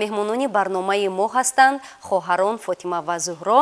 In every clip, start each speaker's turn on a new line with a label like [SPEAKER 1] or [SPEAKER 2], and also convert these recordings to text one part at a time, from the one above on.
[SPEAKER 1] Меҳмонони барномаи мо ҳастанд хоҳарон Фотима ва Зуҳро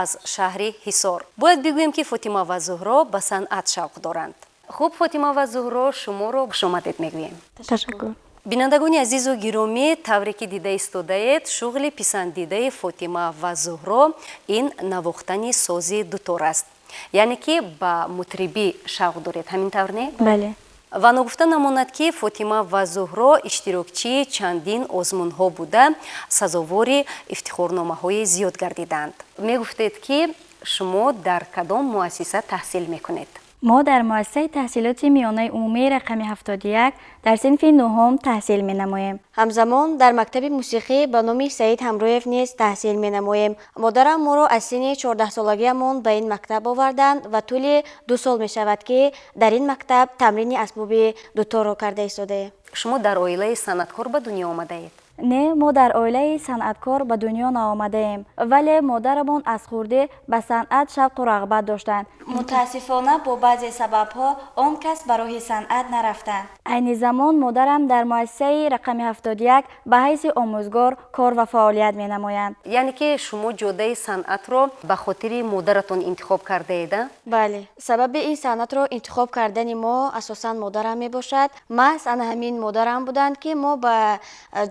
[SPEAKER 1] аз шаҳри Ҳисор. Бояд бигӯем, ки Фотима ва Зуҳро ба санъат шавқ доранд. Хуб, Фотима ва Зуҳро, шуморо хушомадед мегӯем.
[SPEAKER 2] Ташаккур.
[SPEAKER 1] Бинандагони азизу гиромӣ, тавре ки дида истодаед, шуғли писандидаи Фотима ва Зуҳро ин навохтани сози дутор аст. Яъне ки ба мутрибӣ шавқ доред, ҳамин тавр, не?
[SPEAKER 2] Бале.
[SPEAKER 1] Ва ногуфта намонад, ки Фотима ва Зуҳро иштирокчии чандин озмунҳо буда, сазовори ифтихорномаҳои зиёд гардиданд. Мегуфтед, ки шумо дар кадом муассиса таҳсил мекунед?
[SPEAKER 2] Мо дар муассисаи таҳсилоти миёнаи умумии рақами 71 дар синфи нуҳум таҳсил менамоем.
[SPEAKER 3] Ҳамзамон дар мактаби мусиқӣ ба номи Саид Ҳамроев низ таҳсил менамоем. Модарам моро аз синни 14-солагиамон ба ин мактаб оварданд ва тӯли 2 сол мешавад, ки дар ин мактаб тамрини асбоби дуторро карда истодаем.
[SPEAKER 1] Шумо дар оилаи санъаткор ба дунё омадаед?
[SPEAKER 2] Не, мо дар оилаи санъаткор ба дунё наомадаем, вале модарамон аз хурдӣ ба санъат шавқу рағбат доштанд. Мутаассифона, бо баъзе сабабҳо он кас ба роҳи санъат нарафтанд. Айни замон модарам дар муассисаи рақами 71 ба ҳайси омӯзгор кор ва фаъолият менамоянд.
[SPEAKER 1] Яъне ки шумо ҷодаи санъатро ба хотири модаратон интихоб кардаед, а?
[SPEAKER 3] Бале, сабаби ин санъатро интихоб кардани мо асосан модарам мебошад. Маҳз ана ҳамин модарам буданд, ки мо ба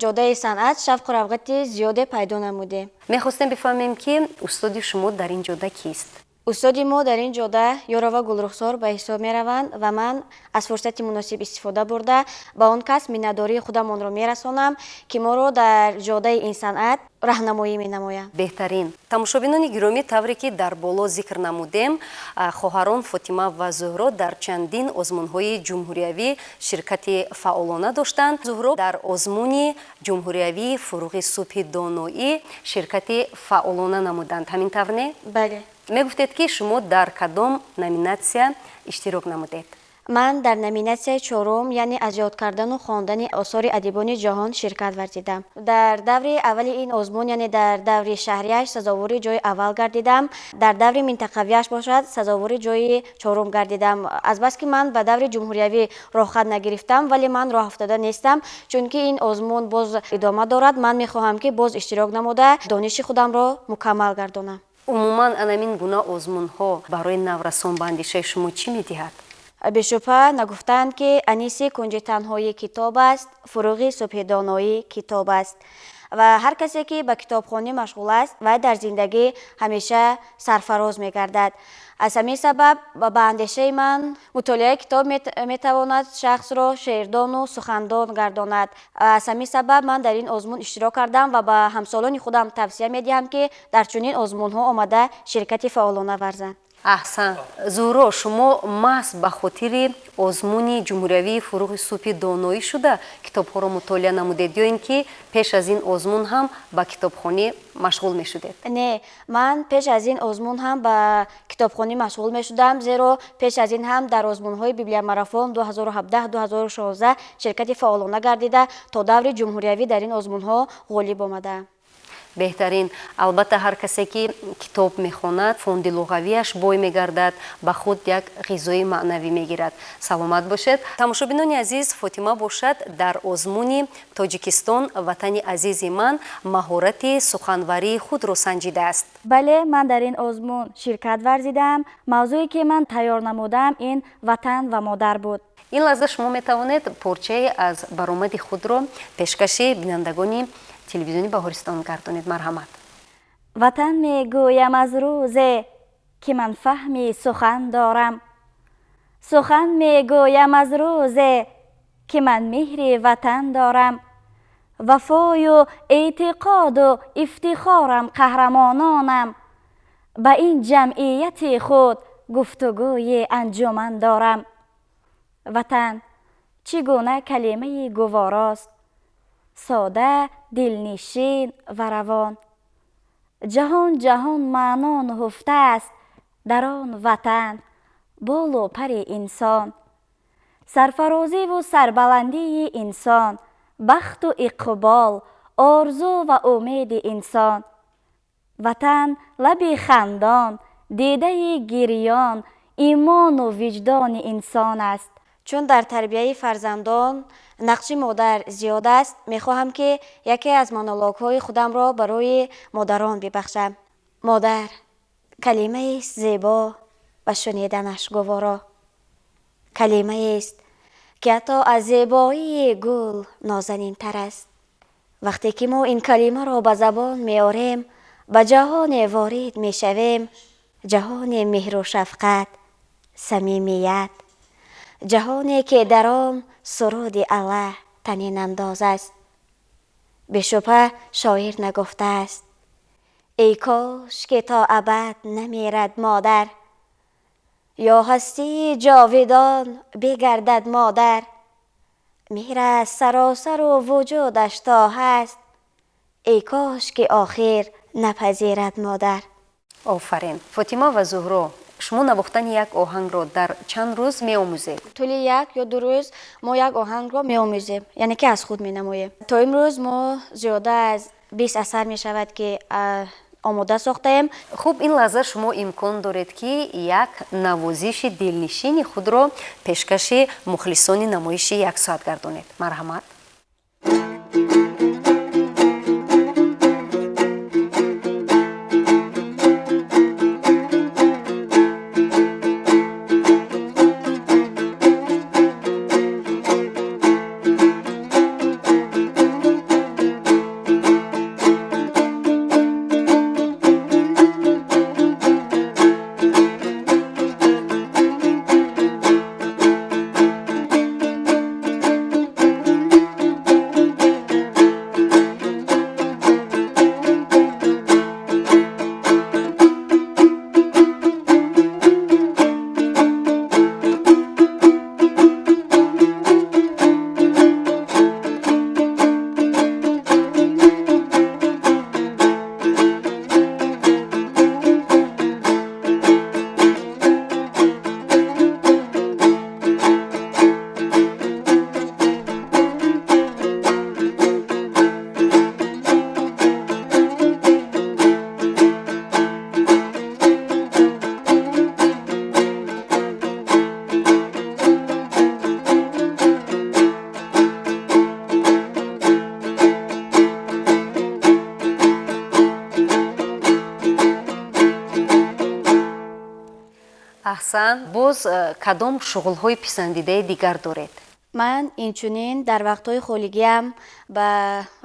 [SPEAKER 3] ҷодаи санъат шавқу рағбати зиёде пайдо намудем.
[SPEAKER 1] Мехостем бифаҳмем, ки устоди шумо дар ин ҷода кист?
[SPEAKER 3] Устоди мо дар ин ҷода Ёрова Гулрухсор ба ҳисоб мераванд ва ман аз фурсати муносиб истифода бурда, ба он кас миннатдории худамонро мерасонам, ки моро дар ҷодаи ин санъат раҳнамоӣ менамоянд.
[SPEAKER 1] Беҳтарин. Тамошобинони гиромӣ, тавре ки дар боло зикр намудем, хоҳарон Фотима ва Зуҳро дар чандин озмунҳои ҷумҳуриявӣ ширкати фаъолона доштанд. Зуҳро дар озмуни ҷумҳуриявии «Фуруғи субҳи доноӣ» ширкати фаъолона намуданд, ҳамин тавр, не?
[SPEAKER 3] Бале.
[SPEAKER 1] Мегуфтед, ки шумо дар кадом номинатсия иштирок намудед?
[SPEAKER 3] Ман дар номинатсияи чорум, яъне аз ёд кардану хондани осори адибони ҷаҳон, ширкат варзидам. Дар даври аввали ин озмун, яъне дар даври шаҳрияш, сазовори ҷои аввал гардидам, дар даври минтақавияш бошад, сазовори ҷои чорум гардидам. Азбаски ман ба даври ҷумҳуриявӣ роҳхат нагирифтам, вале ман роҳафтода нестам, чунки ин озмун боз идома дорад. Ман мехоҳам, ки боз иштирок намуда, дониши худамро мукаммал гардонам.
[SPEAKER 1] Умуман, анамин гуна озмунҳо барои наврасон ба андешаи шумо чӣ медиҳад?
[SPEAKER 3] Бешубҳа, нагуфтаанд, ки аниси кунҷи танҳоӣ китоб аст, фуруғи субҳи доноӣ китоб аст, ва ҳар касе ки ба китобхонӣ машғул аст, вай дар зиндагӣ ҳамеша сарфароз мегардад. Аз ҳамин сабаб, ба андешаи ман, мутолиаи китоб метавонад шахсро шеърдону сухандон гардонад. Аз ҳамин сабаб ман дар ин озмун иштирок кардам ва ба ҳамсолони худам тавсия медиҳам, ки дар чунин озмунҳо омада, ширкати фаъолона варзанд.
[SPEAKER 1] Аҳсан. Зуҳро, шумо маҳз ба хотири озмуни ҷумҳуриявии «Фуруғи субҳи доноӣ» шуда китобҳоро мутолиа намудед ё ин ки пеш аз ин озмун ҳам ба китобхонӣ машғул мешудед?
[SPEAKER 3] Не, ман пеш аз ин озмун ҳам ба китобхонӣ машғул мешудам, зеро пеш аз ин ҳам дар озмунҳои библиомарафон 2017, 2016 ширкати фаъолона гардида, то даври ҷумҳуриявӣ дар ин озмунҳо ғолиб омадаам.
[SPEAKER 1] Беҳтарин. Албатта, ҳар касе ки китоб мехонад, фонди луғавиаш бой мегардад, ба худ як ғизои маънавӣ мегирад. Саломат бошед. Тамошобинони азиз, Фотима бошад, дар озмуни «Тоҷикистон ватани азизи ман» маҳорати суханварии худро санҷидааст.
[SPEAKER 2] Бале, ман дар ин озмун ширкат варзидаам. Мавзӯе ки ман тайёр намудаам, ин ватан ва модар буд.
[SPEAKER 1] Ин лаҳза шумо метавонед порчае аз баромади худро пешкаши бинандагони телевизиони Баҳористон гардонед. Марҳамат.
[SPEAKER 2] Ватан мегӯям аз рӯзе ки ман фаҳми сухан дорам, сухан мегӯям аз рӯзе ки ман меҳри ватан дорам. Вафою эътиқоду ифтихорам, қаҳрамононам, ба ин ҷамъияти худ гуфтугӯи анҷуман дорам. Ватан чӣ гуна калимаи гуворост, сода, дилнишин ва равон. Ҷаҳон ҷаҳон маъно нуҳуфтааст дар он ватан, болу пари инсон, сарфарозиву сарбаландии инсон, бахту иқбол, орзу ва умеди инсон. Ватан лаби хандон, дидаи гирён, имону виҷдони инсон аст.
[SPEAKER 3] Чун дар тарбияи фарзандон нақши модар зиёд аст, мехоҳам ки яке аз монологҳои худамро барои модарон бибахшам. Модар калимаест зебо ва шуниданаш гуворо, калимаест ки ҳатто аз зебоии гул нозанинтар аст. Вақте ки мо ин калимаро ба забон меорем, ба ҷаҳоне ворид мешавем, ҷаҳони меҳру шафқат, самимият, ҷаҳоне ки дар он суруди Аллаҳ танинандоз аст. Бешубҳа шоир нагуфтааст: эй кош ки то абад намирад модар, ё ҳастии ҷовидон бигардад модар. Меҳр аз саросару вуҷудаш то ҳаст, эй кош ки охир напазирад модар.
[SPEAKER 1] Офарин. Фотима ва Зуҳро, шумо навохтани як оҳангро дар чанд рӯз меомӯзед?
[SPEAKER 3] Тӯли як ё ду рӯз мо як оҳангро меомӯзем, яъне ки аз худ менамоем. То имрӯз мо зиёда аз 20 асар мешавад ки омода сохтаем.
[SPEAKER 1] Хуб, ин лаҳза шумо имкон доред ки як навозиши дилнишини худро пешкаши мухлисони намоиши як соат гардонед. Марҳамат. Аҳсан, боз кадом шуғлҳои писандидаи дигар доред?
[SPEAKER 3] Ман инчунин дар вақтҳои холигиам ба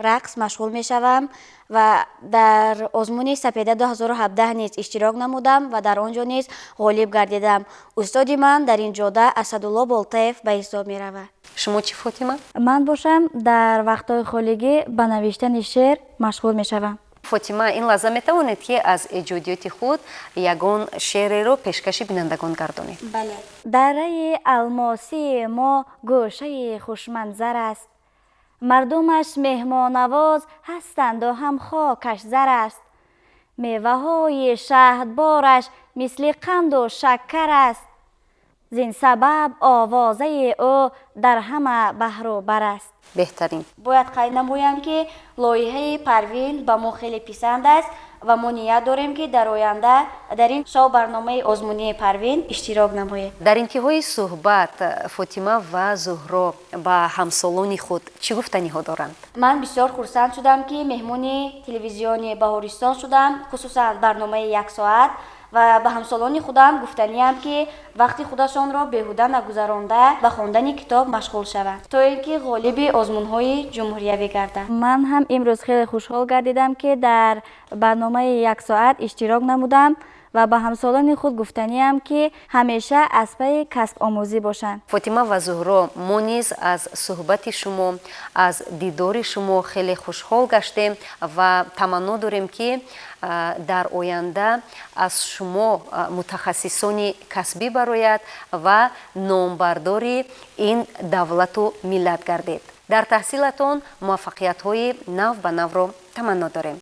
[SPEAKER 3] рақс машғул мешавам ва дар озмуни Сапеда 2017 низ иштирок намудам ва дар он ҷо низ ғолиб гардидам. Устоди ман дар ин ҷода Асадулло Болтаев ба ҳисоб меравад.
[SPEAKER 1] Шумо чӣ, Фотима?
[SPEAKER 2] Ман бошам дар вақтҳои холигӣ ба навиштани шеър машғул мешавам.
[SPEAKER 1] Фотима, ин лаҳза метавонед ки аз эҷодиёти худ ягон шеъреро пешкаши бинандагон гардонед?
[SPEAKER 3] Бале.
[SPEAKER 2] Дараи алмосии мо гӯшаи хушманзар аст, мардумаш меҳмонавоз ҳастанду ҳам хокаш зар аст, меваҳои шаҳдбораш мисли қанду шаккар аст, зин сабаб овозаи ӯ дар ҳама баҳру бар аст.
[SPEAKER 1] Беҳтарин.
[SPEAKER 3] Бояд қайд намоям ки лоиҳаи Парвин ба мо хеле писанд аст ва мо ният дорем ки дар оянда дар ин шоу барномаи озмунии Парвин иштирок намоем.
[SPEAKER 1] Дар интиҳои суҳбат Фотима ва Зуҳро ба ҳамсолони худ чӣ гуфтаниҳо доранд?
[SPEAKER 3] Ман бисёр хурсанд шудам ки меҳмони телевизиони Баҳористон шудам, хусусан барномаи як соат, ва ба ҳамсолони худам гуфтаниям ки вақти худашонро беҳуда нагузаронда ба хондани китоб машғул шаванд, то ин ки ғолиби озмунҳои ҷумҳуриявӣ гарданд.
[SPEAKER 2] Ман ҳам имрӯз хеле хушҳол гардидам ки дар барномаи як соат иштирок намудам ва ба ҳамсолони худ гуфтаниям ки ҳамеша аз пайи касбомӯзӣ бошанд.
[SPEAKER 1] Фотима ва Зуҳро, мо низ аз суҳбати шумо, аз дидори шумо хеле хушҳол гаштем ва таманно дорем ки дар оянда аз шумо мутахассисони касбӣ барояд ва номбардори ин давлату миллат гардед. Дар таҳсилатон муваффақиятҳои нав ба навро таманно дорем.